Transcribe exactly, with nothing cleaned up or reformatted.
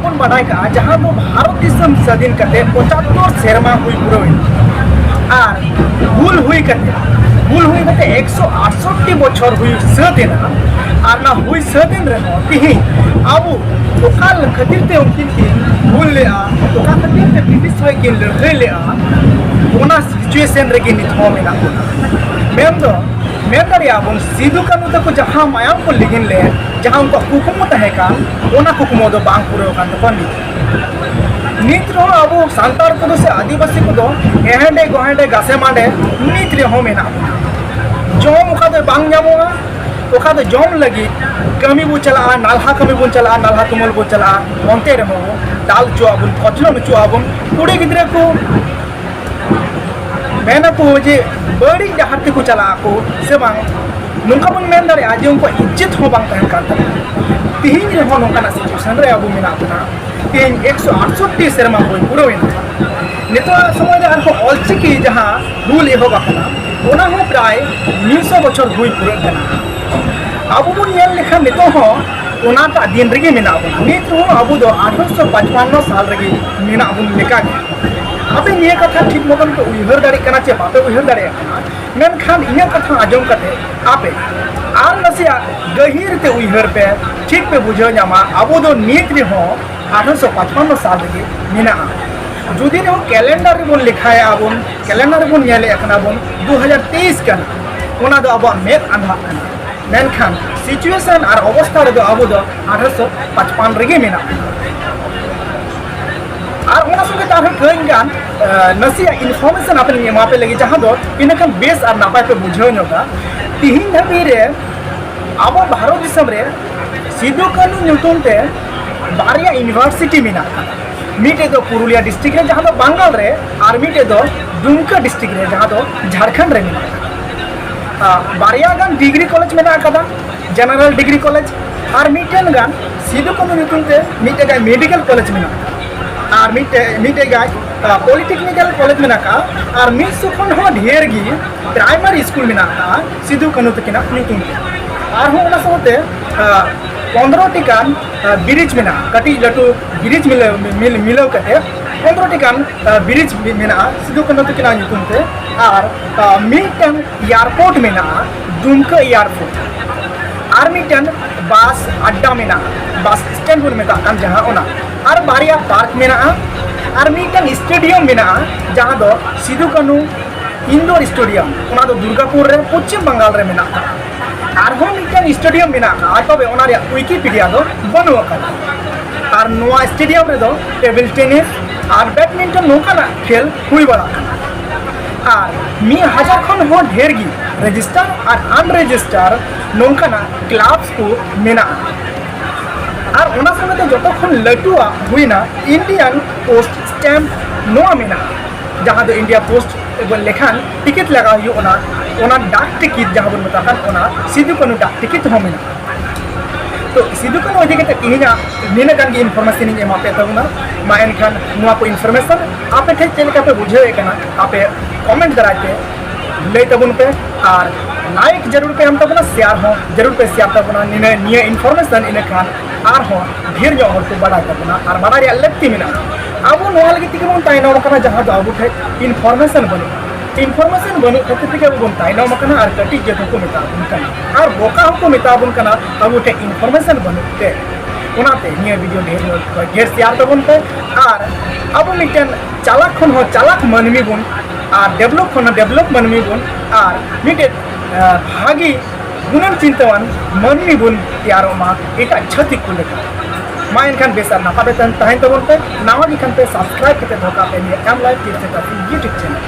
ᱵᱚᱱ ᱵᱟᱰᱟᱭ ᱠᱟᱜᱼᱟ, ᱡᱟᱦᱟᱸ ᱫᱚ ᱵᱷᱟᱨᱚᱛ ᱫᱤᱥᱚᱢ ᱥᱟᱹᱫᱷᱤᱱ ᱠᱟᱛᱮ ᱯᱚᱸᱪᱟᱛᱛᱳᱨ ᱥᱮᱨᱢᱟ ᱦᱩᱭ ᱯᱩᱨᱟᱹᱣ ᱮᱱᱟ᱾ ᱟᱨ ᱦᱩᱞ ᱦᱩᱭ ᱠᱟᱛᱮ, ᱦᱩᱞ ᱦᱩᱭ ᱠᱟᱛᱮ ᱮᱠᱥᱚ ᱟᱴᱥᱚᱴᱴᱤ ᱵᱚᱪᱷᱚᱨ ᱦᱩᱭ ᱥᱟᱹᱛ ᱮᱱᱟ᱾ ᱟᱨ ᱚᱱᱟ ᱦᱩᱭ ᱥᱟᱹᱛ ᱮᱱ ᱨᱮᱦᱚᱸ, ᱛᱤᱦᱤᱧ ᱟᱵᱚ ᱚᱠᱟ ᱠᱷᱟᱹᱛᱤᱨ ᱛᱮ ᱩᱱᱠᱤᱱ ᱠᱤᱱ ᱦᱩᱞ ᱞᱮᱜᱼᱟ, ᱚᱠᱟ ᱠᱷᱟᱹᱛᱤᱨ ᱛᱮ ᱵᱨᱤᱴᱤᱥ ᱥᱚᱸᱜᱮ ᱠᱤᱱ ᱞᱟᱹᱲᱦᱟᱹᱭ ᱞᱮᱜᱼᱟ, ᱚᱱᱟ ᱥᱤᱪᱩᱭᱮᱥᱚᱱ ᱨᱮᱜᱮ ᱱᱤᱛ ᱦᱚᱸ ᱢᱮᱱᱟᱜ ᱵᱚᱱᱟ᱾ ᱢᱮᱱᱫᱚ, ᱢᱮᱱ ᱫᱟᱲᱮᱭᱟᱜᱼᱟ ᱵᱚᱱ, ᱥᱤᱫᱩ ᱠᱟᱹᱱᱩ ᱛᱟᱠᱚ ᱡᱟᱦᱟᱸ ᱢᱟᱭᱟᱢ ᱠᱚ ᱞᱤᱸᱜᱤᱱ ᱞᱮᱫ, ᱡᱟᱦᱟᱸ ᱩᱱᱠᱩᱣᱟᱜ ᱠᱩᱠᱢᱩ ᱛᱟᱦᱮᱸ ᱠᱟᱱ, ᱚᱱᱟ ᱠᱩᱠᱢᱩ ᱫᱚ ᱵᱟᱝ ᱯᱩᱨᱟᱹᱣ ᱟᱠᱟᱱ ᱛᱟᱠᱚᱣᱟ᱾ ᱱᱤᱛ, ᱱᱤᱛ ᱨᱮᱦᱚᱸ ᱟᱵᱚ ᱥᱟᱱᱛᱟᱲ ᱠᱚᱫᱚ ᱥᱮ ᱟᱹᱫᱤᱵᱟᱹᱥᱤ ᱠᱚᱫᱚ ᱮᱦᱮᱸᱰᱮ ᱜᱚᱦᱮᱸᱰᱮ ᱜᱟᱥᱮ ᱢᱟᱰᱮ ᱱᱤᱛ ᱨᱮᱦᱚᱸ ᱢᱮᱱᱟᱜ ᱵᱚᱱᱟ᱾ ᱡᱚᱢ ᱚᱠᱟ ᱫᱚ ᱵᱟᱝ ᱧᱟᱢᱚᱜᱼᱟ, ᱚᱠᱟ ᱫᱚ ᱡᱚᱢ ᱞᱟᱹᱜᱤᱫ ᱠᱟᱹᱢᱤ ᱵᱚᱱ ᱪᱟᱞᱟᱜᱼᱟ, ᱱᱟᱞᱦᱟ ᱠᱟᱹᱢᱤ ᱵᱚᱱ ᱪᱟᱞᱟᱜᱼᱟ, ᱱᱟᱞᱦᱟ ᱛᱩᱢᱟᱹᱞ ᱵᱚᱱ ᱪᱟᱞᱟᱜᱼᱟ, ᱚᱱᱛᱮ ᱨᱮᱦᱚᱸ ᱫᱟᱞ ᱦᱚᱪᱚᱣᱟᱜ ᱵᱚᱱ, ᱠᱚᱪᱞᱚᱱ ᱦᱚᱪᱚᱣᱟᱜ ᱵᱚᱱ᱾ ᱠᱩᱲᱤ ᱜᱤᱫᱽᱨᱟᱹ ᱠᱚ ᱢᱮᱱᱟᱠᱚ ᱡᱮ ᱵᱟᱹᱲᱤᱡ ᱰᱟᱦᱟᱨ ᱛᱮᱠᱚ ᱪᱟᱞᱟᱜ ᱟᱠᱚ ᱥᱮ ᱵᱟᱝ, ᱱᱚᱝᱠᱟ ᱵᱚᱱ ᱢᱮᱱ ᱫᱟᱲᱮᱭᱟᱜᱼᱟ ᱡᱮ ᱩᱱᱠᱩᱣᱟᱜ ᱤᱡᱽᱡᱚᱛ ᱦᱚᱸ ᱵᱟᱝ ᱛᱟᱦᱮᱱ ᱠᱟᱱ ᱛᱟᱠᱚᱣᱟ᱾ ᱛᱤᱦᱤᱧ ᱨᱮᱦᱚᱸ ᱱᱚᱝᱠᱟᱱᱟᱜ ᱥᱤᱪᱩᱭᱮᱥᱚᱱ ᱨᱮ ᱟᱵᱚ ᱢᱮᱱᱟᱜ ᱵᱚᱱᱟ᱾ ᱛᱮᱦᱮᱧ ᱮᱠᱥᱚ ᱟᱴᱥᱚᱴᱴᱤ ᱥᱮᱨᱢᱟ ᱦᱩᱭ ᱯᱩᱨᱟᱹᱣ ᱮᱱᱟ᱾ ᱱᱤᱛᱚᱜ ᱥᱚᱢᱚᱭ ᱨᱮ ᱟᱨᱦᱚᱸ ᱚᱞᱪᱤᱠᱤ ᱡᱟᱦᱟᱸ ᱦᱩᱞ ᱮᱦᱚᱵ ᱟᱠᱟᱱᱟ, ᱚᱱᱟ ᱦᱚᱸ ᱯᱨᱟᱭ ᱢᱤᱫ ᱥᱚ ᱵᱚᱪᱷᱚᱨ ᱦᱩᱭ ᱯᱩᱨᱟᱹᱜ ᱠᱟᱱᱟ᱾ ᱟᱵᱚ ᱵᱚᱱ ᱧᱮᱞ ᱞᱮᱠᱷᱟᱱ ᱱᱤᱛᱚᱜ ᱦᱚᱸ ᱚᱱᱟᱴᱟᱜ ᱫᱤᱱ ᱨᱮᱜᱮ ᱢᱮᱱᱟᱜ ᱵᱚᱱᱟ᱾ ᱱᱤᱛ ᱨᱮᱦᱚᱸ ᱟᱵᱚ ᱫᱚ ᱟᱴᱷᱨᱚᱥᱚ ᱯᱟᱸᱪᱯᱟᱱᱱᱚ ᱥᱟᱞ ᱨᱮᱜᱮ ᱢᱮᱱᱟᱜ ᱵᱚᱱ ᱞᱮᱠᱟᱜᱮ᱾ ᱟᱯᱮ ᱱᱤᱭᱟᱹ ᱠᱟᱛᱷᱟ ᱴᱷᱤᱠ ᱢᱚᱛᱚᱱ ᱯᱮ ᱩᱭᱦᱟᱹᱨ ᱫᱟᱲᱮᱭᱟᱜ ᱠᱟᱱᱟ ᱪᱮ ᱵᱟᱯᱮ ᱩᱭᱦᱟᱹᱨ ᱫᱟᱲᱮᱭᱟᱜ ᱠᱟᱱᱟ, ᱢᱮᱱᱠᱷᱟᱱ ᱤᱧᱟᱹᱜ ᱠᱟᱛᱷᱟ ᱟᱸᱡᱚᱢ ᱠᱟᱛᱮ ᱟᱯᱮ ᱟᱨ ᱱᱟᱥᱮᱭᱟᱜ ᱜᱟᱹᱦᱤᱨ ᱛᱮ ᱩᱭᱦᱟᱹᱨ ᱯᱮ, ᱴᱷᱤᱠ ᱯᱮ ᱵᱩᱡᱷᱟᱹᱣ ᱧᱟᱢᱟ᱾ ᱟᱵᱚ ᱫᱚ ᱱᱤᱛ ᱨᱮᱦᱚᱸ ᱟᱴᱷᱨᱚᱥᱚ ᱯᱟᱸᱪᱯᱟᱱᱱᱚ ᱥᱟᱞ ᱨᱮᱜᱮ ᱢᱮᱱᱟᱜᱼᱟ᱾ ᱡᱩᱫᱤ ᱨᱮᱦᱚᱸ ᱠᱮᱞᱮᱱᱰᱟᱨ ᱨᱮᱵᱚᱱ ᱞᱮᱠᱷᱟᱭᱟ, ᱟᱵᱚᱱ ᱠᱮᱞᱮᱱᱰᱟᱨ ᱨᱮᱵᱚᱱ ᱧᱮᱞᱮᱫ ᱠᱟᱱᱟ ᱵᱚᱱ, ᱫᱩ ᱦᱟᱡᱟᱨ ᱛᱮᱭᱤᱥ ᱠᱟᱱᱟ, ᱚᱱᱟ ᱫᱚ ᱟᱵᱚᱣᱟᱜ ᱢᱮᱫ ᱟᱸᱫᱷᱟᱜ ᱠᱟᱱᱟ᱾ ᱢᱮᱱᱠᱷᱟᱱ ᱥᱤᱪᱩᱭᱮᱥᱚᱱ ᱟᱨ ᱚᱵᱚᱥᱛᱷᱟ ᱨᱮᱫᱚ ᱟᱵᱚ ᱫᱚ ᱟᱴᱷᱨᱚᱥᱚ ᱯᱟᱸᱪᱯᱟᱱᱱᱚ ᱨᱮᱜᱮ ᱢᱮᱱᱟᱜ ᱵᱚᱱᱟ᱾ ᱟᱨ ᱚᱱᱟ ᱥᱚᱸᱜᱮ ᱛᱮ ᱟᱨᱦᱚᱸ ᱠᱟᱹᱡ ᱜᱟᱱ, ᱮ, ᱱᱟᱥᱮᱭᱟᱜ ᱤᱱᱯᱷᱚᱨᱢᱮᱥᱚᱱ ᱟᱯᱮ ᱞᱤᱧ ᱮᱢᱟ ᱯᱮ ᱞᱟᱹᱜᱤᱫ, ᱡᱟᱦᱟᱸ ᱫᱚ ᱤᱱᱟᱹ ᱠᱷᱟᱱ ᱵᱮᱥ ᱟᱨ ᱱᱟᱯᱟᱭ ᱯᱮ ᱵᱩᱡᱷᱟᱹᱣ ᱧᱚᱜᱟ᱾ ᱛᱤᱦᱤᱧ ᱫᱷᱟᱹᱵᱤᱡ ᱨᱮ ᱟᱵᱚ ᱵᱷᱟᱨᱚᱛ ᱫᱤᱥᱚᱢ ᱨᱮ ᱥᱤᱫᱩ ᱠᱟᱹᱱᱩ ᱧᱩᱛᱩᱢ ᱛᱮ ᱵᱟᱨᱭᱟ ᱤᱭᱩᱱᱤᱵᱷᱟᱨᱥᱤᱴᱤ ᱢᱮᱱᱟᱜ ᱟᱠᱟᱫᱟ᱾ ᱢᱤᱫᱴᱮᱡ ᱫᱚ ᱯᱩᱨᱩᱞᱤᱭᱟ ᱰᱤᱥᱴᱨᱤᱠᱴ ᱨᱮ, ᱡᱟᱦᱟᱸ ᱫᱚ ᱵᱟᱝᱜᱟᱞ ᱨᱮ, ᱟᱨ ᱢᱤᱫᱴᱮᱡ ᱫᱚ ᱫᱩᱢᱠᱟ ᱰᱤᱥᱴᱨᱤᱠᱴ ᱨᱮ, ᱡᱟᱦᱟᱸ ᱫᱚ ᱡᱷᱟᱲᱠᱷᱚᱸᱰ ᱨᱮ ᱢᱮᱱᱟᱜ ᱟᱠᱟᱫᱟ᱾ ᱟᱨ ᱵᱟᱨᱭᱟ ᱜᱟᱱ ᱰᱤᱜᱽᱨᱤ ᱠᱚᱞᱮᱡᱽ ᱢᱮᱱᱟᱜ ᱟᱠᱟᱫᱟ, ᱡᱮᱱᱟᱨᱮᱞ ᱰᱤᱜᱽᱨᱤ ᱠᱚᱞᱮᱡᱽ, ᱟᱨ ᱢᱤᱫᱴᱮᱱ ᱜᱟᱱ ᱥᱤᱫᱩ ᱠᱟᱹᱱᱩ ᱧᱩᱛᱩᱢ ᱛᱮ ᱢᱤᱫᱴᱮᱡ ᱜᱟᱱ ᱢᱮᱰᱤᱠᱮᱞ ᱠᱚᱞᱮᱡᱽ ᱢᱮᱱᱟᱜ ᱟᱠᱟᱫᱟ, ᱟᱨ ᱢᱤᱫᱴᱮᱡ, ᱢᱤᱫᱴᱮᱡ ᱜᱟᱱ, ᱟ, ᱯᱚᱞᱤᱴᱮᱠᱱᱤᱠᱮᱞ ᱠᱚᱞᱮᱡᱽ ᱢᱮᱱᱟᱜ ᱟᱠᱟᱫᱼᱟ, ᱟᱨ ᱢᱤᱫ ᱥᱚ ᱠᱷᱚᱱ ᱦᱚᱸ ᱰᱷᱮᱨ ᱜᱮ ᱯᱨᱟᱭᱢᱟᱨᱤ ᱥᱠᱩᱞ ᱢᱮᱱᱟᱜ ᱟᱠᱟᱫᱼᱟ ᱥᱤᱫᱩ ᱠᱟᱹᱱᱩ ᱛᱟᱹᱠᱤᱱᱟᱜ ᱧᱩᱛᱩᱢ ᱛᱮ᱾ ᱟᱨᱦᱚᱸ ᱚᱱᱟ ᱥᱟᱶᱛᱮ, ᱟ, ᱯᱚᱱᱫᱽᱨᱚ ᱴᱤ ᱜᱟᱱ ᱵᱨᱤᱡᱽ ᱢᱮᱱᱟᱜᱼᱟ, ᱠᱟᱹᱴᱤᱡ ᱞᱟᱹᱴᱩ ᱵᱨᱤᱡᱽ ᱢᱤᱞᱟᱹᱣ ᱢᱤᱞ- ᱢᱤᱞᱟᱹᱣ ᱠᱟᱛᱮ ᱯᱚᱱᱫᱽᱨᱚ ᱴᱤ ᱜᱟᱱ ᱵᱨᱤᱡᱽ ᱢᱮᱱᱟᱜᱼᱟ ᱥᱤᱫᱩ ᱠᱟᱹᱱᱦᱩ ᱛᱟᱹᱠᱤᱱᱟᱜ ᱧᱩᱛᱩᱢ ᱛᱮ᱾ ᱟᱨ ᱢᱤᱫᱴᱟᱝ ᱮᱭᱟᱨᱯᱳᱨᱴ ᱢᱮᱱᱟᱜᱼᱟ, ᱰᱩᱢᱠᱟᱹ ᱮᱭᱟᱨᱯᱳᱨᱴ᱾ ᱟᱨ ᱢᱤᱫᱴᱟᱝ ᱵᱟᱥ ᱟᱰᱰᱟ ᱢᱮᱱᱟᱜᱼᱟ, ᱵᱟᱥ ᱥᱴᱮᱱᱰ ᱵᱚᱱ ᱢᱮᱛᱟᱜ ᱠᱟᱱ ᱡᱟᱦᱟᱸ, ᱚᱱᱟ᱾ ᱟᱨ ᱵᱟᱨᱭᱟ ᱯᱟᱨᱠ ᱢᱮᱱᱟᱜᱼᱟ᱾ ᱟᱨ ᱢᱤᱫᱴᱟᱝ ᱥᱴᱮᱰᱤᱭᱟᱢ ᱢᱮᱱᱟᱜᱼᱟ, ᱡᱟᱦᱟᱸ ᱫᱚ ᱥᱤᱫᱩ ᱠᱟᱹᱱᱦᱩ ᱤᱱᱰᱳᱨ ᱥᱴᱮᱰᱤᱭᱟᱢ, ᱚᱱᱟ ᱫᱚ ᱫᱩᱨᱜᱟᱯᱩᱨ ᱨᱮ, ᱯᱚᱪᱷᱤᱢ ᱵᱟᱝᱜᱟᱞ ᱨᱮ ᱢᱮᱱᱟᱜ ᱟᱠᱟᱫᱟ᱾ ᱟᱨᱦᱚᱸ ᱢᱤᱫᱴᱟᱝ ᱥᱴᱮᱰᱤᱭᱟᱢ ᱢᱮᱱᱟᱜ ᱟᱠᱟᱫᱟ, ᱛᱚᱵᱮ ᱚᱱᱟ ᱨᱮᱭᱟᱜ ᱣᱤᱠᱤᱯᱤᱰᱤᱭᱟ ᱫᱚ ᱵᱟᱹᱱᱩᱜ ᱟᱠᱟᱫᱟ᱾ ᱟᱨ ᱱᱚᱣᱟ ᱥᱴᱮᱰᱤᱭᱟᱢ ᱨᱮᱫᱚ ᱴᱮᱵᱤᱞ ᱴᱮᱱᱤᱥ ᱟᱨ ᱵᱮᱰᱢᱤᱱᱴᱚᱱ ᱱᱚᱝᱠᱟᱱᱟᱜ ᱠᱷᱮᱞ ᱦᱩᱭ ᱵᱟᱲᱟᱜ ᱠᱟᱱᱟ᱾ ᱟᱨ ᱢᱤᱫ ᱦᱟᱡᱟᱨ ᱠᱷᱚᱱ ᱦᱚᱸ ᱰᱷᱮᱨ ᱜᱮ ᱨᱮᱡᱤᱥᱴᱟᱨ ᱟᱨ ᱟᱱᱨᱮᱡᱤᱥᱴᱟᱨ ᱱᱚᱝᱠᱟᱱᱟᱜ ᱠᱞᱟᱵᱽᱥ ᱠᱚ ᱢᱮᱱᱟᱜᱼᱟ᱾ ᱟᱨ ᱚᱱᱟ ᱥᱚᱸᱜᱮ ᱛᱮ ᱡᱚᱛᱚ ᱠᱷᱚᱱ ᱞᱟᱹᱴᱩᱣᱟᱜ ᱦᱩᱭᱱᱟ ᱤᱱᱰᱤᱭᱟᱱ ᱯᱳᱥᱴ ᱥᱴᱮᱢᱯ ᱱᱚᱣᱟ ᱢᱮᱱᱟᱜᱼᱟ, ᱡᱟᱦᱟᱸ ᱫᱚ ᱤᱱᱰᱤᱭᱟ ᱯᱳᱥᱴ ᱵᱚᱱ ᱞᱮᱠᱷᱟᱱ ᱴᱤᱠᱤᱴ ᱞᱟᱜᱟᱣ ᱦᱩᱭᱩᱜ, ᱚᱱᱟ, ᱚᱱᱟ ᱰᱟᱠ ᱴᱤᱠᱤᱴ ᱡᱟᱦᱟᱸ ᱵᱚᱱ ᱢᱮᱛᱟᱜ ᱠᱟᱱ, ᱚᱱᱟ ᱥᱤᱫᱩ ᱠᱟᱹᱱᱦᱩ ᱰᱟᱠ ᱴᱤᱠᱤᱴ ᱦᱚᱸ ᱢᱮᱱᱟᱜᱼᱟ᱾ ᱛᱚ ᱥᱤᱫᱩ ᱠᱟᱹᱱᱦᱩ ᱤᱫᱤ ᱠᱟᱛᱮ ᱛᱮᱦᱮᱧᱟᱜ ᱱᱤᱱᱟᱹᱜ ᱜᱟᱱ ᱜᱮ ᱤᱱᱯᱷᱚᱨᱢᱮᱥᱚᱱ ᱤᱧ ᱮᱢᱟ ᱯᱮ ᱛᱟᱵᱚᱱᱟ᱾ ᱢᱟ ᱮᱱᱠᱷᱟᱱ ᱱᱚᱣᱟ ᱠᱚ ᱤᱱᱯᱷᱚᱨᱢᱮᱥᱚᱱ ᱟᱯᱮ ᱴᱷᱮᱱ ᱪᱮᱫ ᱞᱮᱠᱟ ᱯᱮ ᱵᱩᱡᱷᱟᱹᱣᱮᱫ ᱠᱟᱱᱟ, ᱟᱯᱮ ᱠᱚᱢᱮᱱᱴ ᱫᱟᱨᱟᱭ ᱛᱮ ᱞᱟᱹᱭ ᱛᱟᱵᱚᱱ ᱯᱮ᱾ ᱟᱨ ᱞᱟᱭᱤᱠ ᱡᱟᱹᱨᱩᱲ ᱯᱮ ᱮᱢ ᱛᱟᱵᱚᱱᱟ, ᱥᱮᱭᱟᱨ ᱦᱚᱸ ᱡᱟᱹᱨᱩᱲ ᱯᱮ ᱥᱮᱭᱟᱨ ᱛᱟᱵᱚᱱᱟ᱾ ᱱᱤᱭᱟᱹ, ᱱᱤᱭᱟᱹ ᱤᱱᱯᱷᱚᱨᱢᱮᱥᱚᱱ ᱤᱱᱟᱹ ᱠᱷᱟᱱ ᱟᱨᱦᱚᱸ ᱰᱷᱮᱨ ᱧᱚᱜ ᱦᱚᱲ ᱠᱚ ᱵᱟᱰᱟᱭ ᱛᱟᱵᱚᱱᱟ ᱟᱨ ᱵᱟᱰᱟᱭ ᱨᱮᱭᱟᱜ ᱞᱟᱹᱠᱛᱤ ᱢᱮᱱᱟᱜᱼᱟ᱾ ᱟᱵᱚ ᱱᱚᱣᱟ ᱞᱟᱹᱜᱤᱫ ᱛᱮᱜᱮ ᱵᱚᱱ ᱛᱟᱭᱱᱚᱢ ᱟᱠᱟᱱᱟ, ᱡᱟᱦᱟᱸ ᱫᱚ ᱟᱵᱚ ᱴᱷᱮᱱ ᱤᱱᱯᱷᱚᱨᱢᱮᱥᱚᱱ ᱵᱟᱹᱱᱩᱜᱼᱟ᱾ ᱤᱱᱯᱷᱚᱨᱢᱮᱥᱚᱱ ᱵᱟᱹᱱᱩᱜ ᱠᱷᱟᱹᱛᱤᱨ ᱛᱮᱜᱮ ᱟᱵᱚ ᱵᱚᱱ ᱛᱟᱭᱱᱚᱢ ᱟᱠᱟᱱᱟ ᱟᱨ ᱠᱟᱹᱴᱤᱡ ᱡᱟᱹᱛ ᱦᱚᱸᱠᱚ ᱢᱮᱛᱟ ᱵᱚᱱ ᱠᱟᱱᱟ, ᱟᱨ ᱵᱚᱠᱟ ᱦᱚᱸᱠᱚ ᱢᱮᱛᱟ ᱵᱚᱱ ᱠᱟᱱᱟ, ᱟᱵᱚ ᱴᱷᱮᱱ ᱤᱱᱯᱷᱚᱨᱢᱮᱥᱚᱱ ᱵᱟᱹᱱᱩᱜ ᱛᱮ᱾ ᱚᱱᱟᱛᱮ ᱱᱤᱭᱟᱹ ᱵᱷᱤᱰᱤᱭᱳ ᱰᱷᱮᱨ ᱧᱚᱜ ᱰᱷᱮᱨ ᱥᱮᱭᱟᱨ ᱛᱟᱵᱚᱱ ᱯᱮ᱾ ᱟᱨ ᱟᱵᱚ ᱢᱤᱫᱴᱮᱱ ᱪᱟᱞᱟᱠ ᱠᱷᱚᱱ ᱦᱚᱸ ᱪᱟᱞᱟᱠ ᱢᱟᱹᱱᱢᱤ ᱵᱚᱱ, ᱟᱨ ᱰᱮᱵᱷᱞᱚᱯ ᱠᱷᱚᱱ ᱦᱚᱸ ᱰᱮᱵᱷᱞᱚᱯ ᱢᱟᱹᱱᱢᱤ ᱵᱚᱱ, ᱟᱨ ᱢᱤᱫᱴᱮᱱ, ᱟᱸ, ᱵᱷᱟᱹᱜᱤ ᱜᱩᱱᱟᱹᱱ ᱪᱤᱱᱛᱟᱹᱣᱟᱱ ᱢᱟᱹᱱᱢᱤ ᱵᱚᱱ ᱛᱮᱭᱟᱨᱚᱜ ᱢᱟ ᱮᱴᱟᱜ ᱪᱷᱟᱹᱛᱤᱠ ᱠᱚ ᱞᱮᱠᱟ᱾ ᱢᱟ ᱮᱱᱠᱷᱟᱱ ᱵᱮᱥ ᱟᱨ ᱱᱟᱯᱟᱭ ᱛᱮ ᱛᱟᱦᱮᱱ ᱛᱟᱵᱚᱱ ᱯᱮ᱾ ᱱᱟᱣᱟ ᱜᱮ ᱠᱷᱟᱱ ᱯᱮ ᱥᱟᱵᱥᱠᱨᱟᱭᱤᱵ ᱠᱟᱛᱮ ᱫᱚᱦᱚ ᱠᱟᱜ ᱯᱮ ᱱᱤᱭᱟᱹ M life tips and tricks YouTube channel.